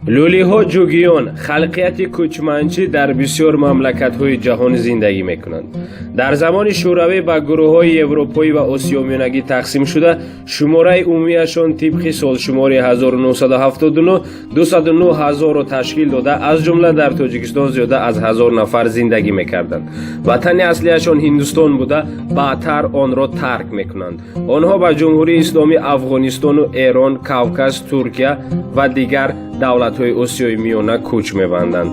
Лӯлиҳо ҷугиён халқияти кӯчманчӣ дар бисёр мамлакатҳои ҷаҳон зиндагӣ мекунанд. Дар замони Шӯравӣ ба гурӯҳҳои европоӣ ва осиёмиёнагӣ тақсим шуда, шумораи умумиашон тибқи солшумори 1979 209 ҳазорро ташкил дода, аз ҷумла дар Тоҷикистон зиёда аз 1000 нафар зиндагӣ мекарданд. Ватани аслиашон Ҳиндустон буда, баъдтар онро тарк мекунанд. Онҳо ба Ҷумҳурии Исломии Афғонистону Эрон, Кавказ, Туркия ва дигар давлатҳои Осиёи Миёна кӯч мебанданд.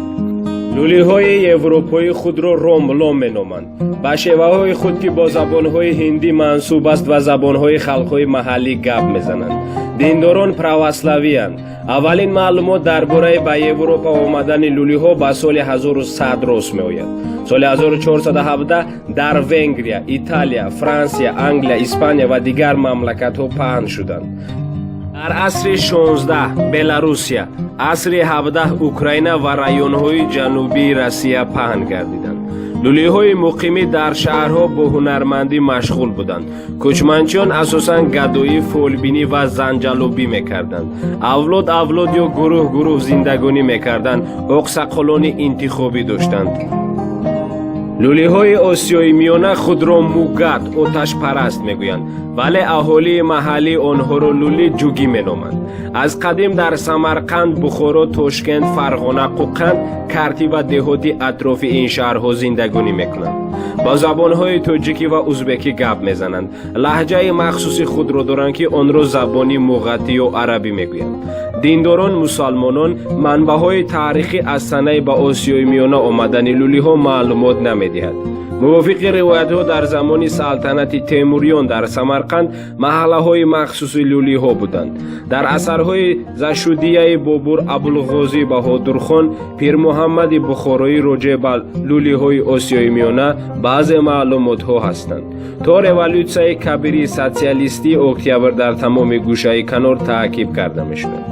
Лӯлиҳои европоӣ худро ромло меноманд. Ба шеваҳои худ, ки бо забонҳои ҳиндӣ мансуб аст ва забонҳои халқҳои маҳаллӣ гап мезананд. Диндорон православиянд. Аввалин маълумот дар бораи ба Европа омадани лӯлиҳо ба соли 1100 рост меояд. Соли 1417 дар Венгрия, Италия, Франсия, Англия, Испания ва дигар мамлакатҳо паҳн шуданд. Дар асри 16 Беларусия, асри 17 Украина ва районҳои ҷанубии Россия паҳн гардиданд. Лӯлиҳои муқимӣ дар шаҳрҳо бо ҳунармандӣ машғул буданд. Кӯчманчиён асосан гадоӣ, фолбинӣ ва занҷалобӣ мекарданд. Авлод авлод ё гурӯҳ гурӯҳ зиндагонӣ мекарданд, оқсақолони интихобӣ доштанд. Лӯлиҳои Осиёи Миёна худро мугат, оташпараст мегӯянд, вале аҳолии маҳаллӣ онҳоро лӯли ҷугӣ меноманд. Аз қадим дар Самарқанд, Бухоро, Тошкент, Фарғона, Қӯқанд, Картӣ ва деҳоти атрофи ин шаҳрҳо зиндагонӣ мекунанд. Бо забонҳои тоҷикӣ ва узбекӣ гап мезананд. Лаҳҷаи махсуси худро доранд, ки онро забони муғатӣ ё арабӣ мегӯянд. Диндорон мусалмонон. Манбаъҳои таърихӣ аз санаи ба Осиёи Миёна омадани лӯлиҳо маълумот намедиҳад. Мувофиқи ривоятҳо, дар замони салтанати Темуриён дар Самарқанд маҳаллаҳои махсуси лӯлиҳо буданд. Дар асарҳои Зашудияи Бобур, Абулғозӣ Баҳодурхон, Пирмуҳаммади Бухороӣ роҷеъ ба лӯлиҳои Осиёи Миёна баъзе маълумотҳо ҳастанд. То революсияи кабири социалистии Октябр дар тамоми гӯшаи канор таъқиб карда мешуданд.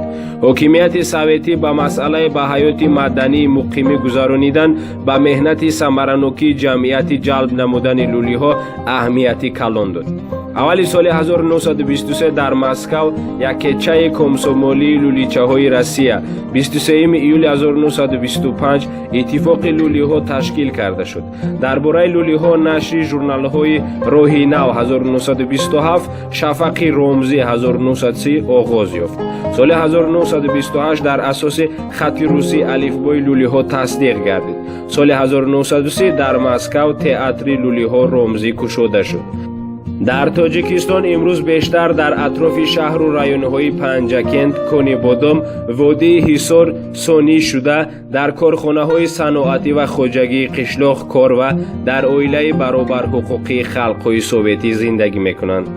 Ҳокимияти советӣ ба масъалаи ба ҳаёти мадании муқимӣ гузаронидан, ба меҳнати самаранокии ҷамъияти ҷалб намудани лӯлиҳо аҳамияти калон дод. Аввали соли 1923 дар Москав якечаи комсомолии лӯличаҳои Россия, 23 июли 1925 Иттифоқи лӯлиҳо ташкил карда шуд. Дар бораи лӯлиҳо нашри журналҳои «Роҳи нав» 1927, «Шафақи ромзӣ» 1930 оғоз ёфт. Соли 1928 дар асоси хати русӣ алифбои лӯлиҳо тасдиқ гардид. Соли 1930 дар Москав театри лӯлиҳо ромзӣ кушода шуд. Дар Тоҷикистон имрӯз бештар дар атрофи шаҳру районҳои Панҷакент, Конибодом, водии Ҳисор сонӣ шуда, дар корхонаҳои саноатӣ ва хоҷагии қишлоқ кор ва дар оилаи баробарҳуқуқии халқҳои советӣ зиндагӣ мекунанд.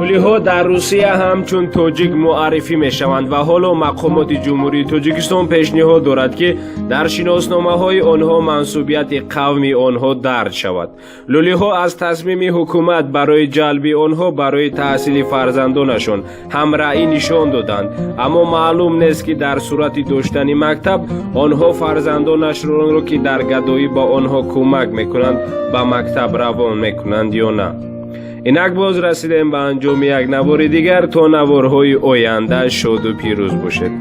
Лӯлиҳо дар Русия ҳамчун тоҷик муаррифӣ мешаванд ва ҳоло мақомоти Ҷумҳурии Тоҷикистон пешниҳод дорад, ки дар шиносномаҳои онҳо мансубияти қавми онҳо дарҷ шавад. Лӯлиҳо аз тасмими ҳукумат барои ҷалби онҳо барои таҳсили фарзандонашон ҳамраъӣ нишон доданд, аммо маълум нест, ки дар сурати доштани мактаб онҳо фарзандонашонро, ки дар гадоӣ ба онҳо кӯмак мекунанд, ба мактаб равон мекунанд ё на. Инак боз расидем ба анҷоми як навори дигар. То наворҳои оянда шоду пирӯз бошед.